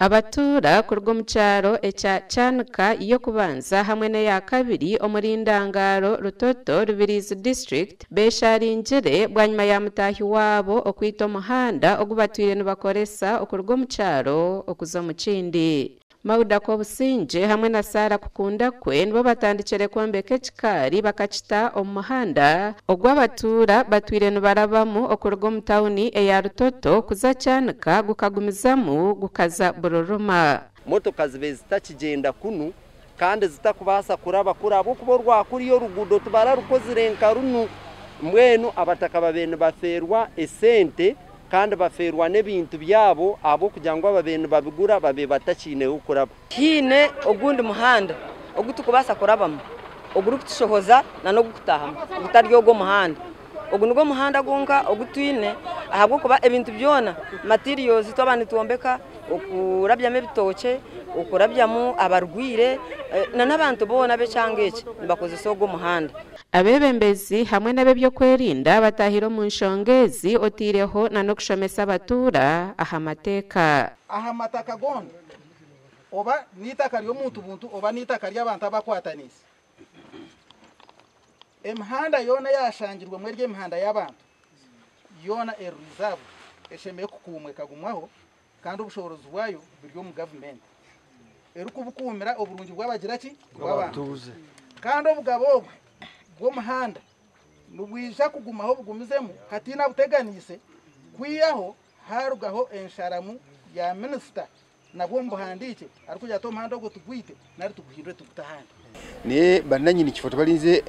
Abatuura kuruga omu kyaro ekya Kyanika y'okubanza hamwe n'eya kabiri omuri Ndangaro, Rutoto, Rubirizi District besharingire bwanyima ya mutaahi waabo okwita omuhanda ogu batwire nibakoresa okuruga omu kyaro okuza omu kindi. Mauda Kobusingye hamwe na Sarah Kukundakwe nibo batandikire kwombeka ekikaari bakakita omu muhanda ogu abatuura batwire nibarabamu okuruga omu tauni eya Rutoto kuza Kyanika gukagumizamu gukaza Bururuma. Motoka zibe zitakigyenda kunu kandi zitakubaasa kuraba kuri ahabw'okuba orwa kuriya oruguudo tibararukozire nka runu. Mbwenu abataka babaire nibafeerwa esente kandi bafeerwa n'ebintu byabo ahabw'okugira ngu ababaire nibabigura babaire batakiineho kuraba. Tihaine ogundi muhanda ogu turikubaasa kurabamu ogurikutushohoza n'ogurikutaahamu gutari ogu omuhanda. Ogu nigwo muhanda gwonka ogu twine ahabw'okuba ebintu byona materials twaba nitwombeka, okurabyamu ebitookye, okurabyamu abarwaire n'abantu boona ab'ekyanga eki nibakozesa ogu omuhanda. Abeebembezi hamwe n'ab'ebyokwerinda bataahire omu nshonga ezi otaireho n'okushomesa abatuura aha mateeka. Aha mataka goona, oba n'eitaka ry'omuntu buntu oba n'eitaka ry'abantu abakwataniise. Emihanda yoona eyashangirwemu eri emihanda y'abantu yoona eri reserved, eshemereire kukuumwa ekagumwaho kandi obushoboorozi bwayo buri omu gavumenti erikubukuumira oburungi bw'abagira ki? Bw'abantu. Kandi obugabe obwe bw'omuhanda nibwija kugumaho bugumizemu hataine abuteganiise kwihaho haarugaho ensharamu ya minisita nabwo omu buhandiikye arikugira ati omuhanda ogwo tugwite nari tuguhindure tugute ahandi. Naye bannannyini kifo tebalinze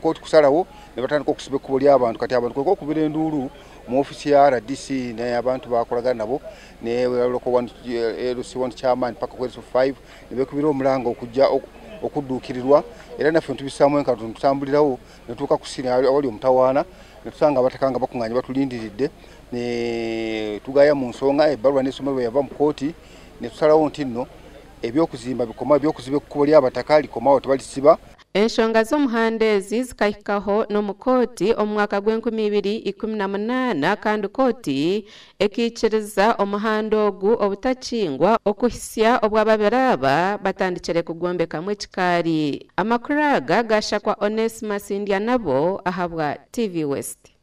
kkooti kusalawo ne batandika okusiba ekkubo ly'abantu kati abantu kwe kwokubira enduulu mu ofiisi ya rdc n'abantu baakolagana nabo ne local one LC1 chairman paka ku LC5 ne beekubira omulanga okujja okudduukirirwa era naffe ne tubissaamu enkato ne tutambulirawo ne tutuuka ku ssiini awali omutawaana ne tusanga abataka nga bakung'aanye batulindiridde ne tugaya mu nsonga ebbaluwa n'esomerwa yava mu kkooti ne tusalawo nti nno eby'okuzimba bikomawo eby'okuziba ekkubo ly'abataka likomawo tebalisiba. Enshonga z'omuhanda ezi zikahikaho n'omu kooti omu mwaka gw'enkumibiri ikumi na munaana kandi kooti ekaikiriza omuhanda ogu obutakingwa okuhisya obu ababiri aba batandikire kugwombekamu ekikaari. Amakuru aga gashakwa Onesimus Ndyanabo ahabwa TV West.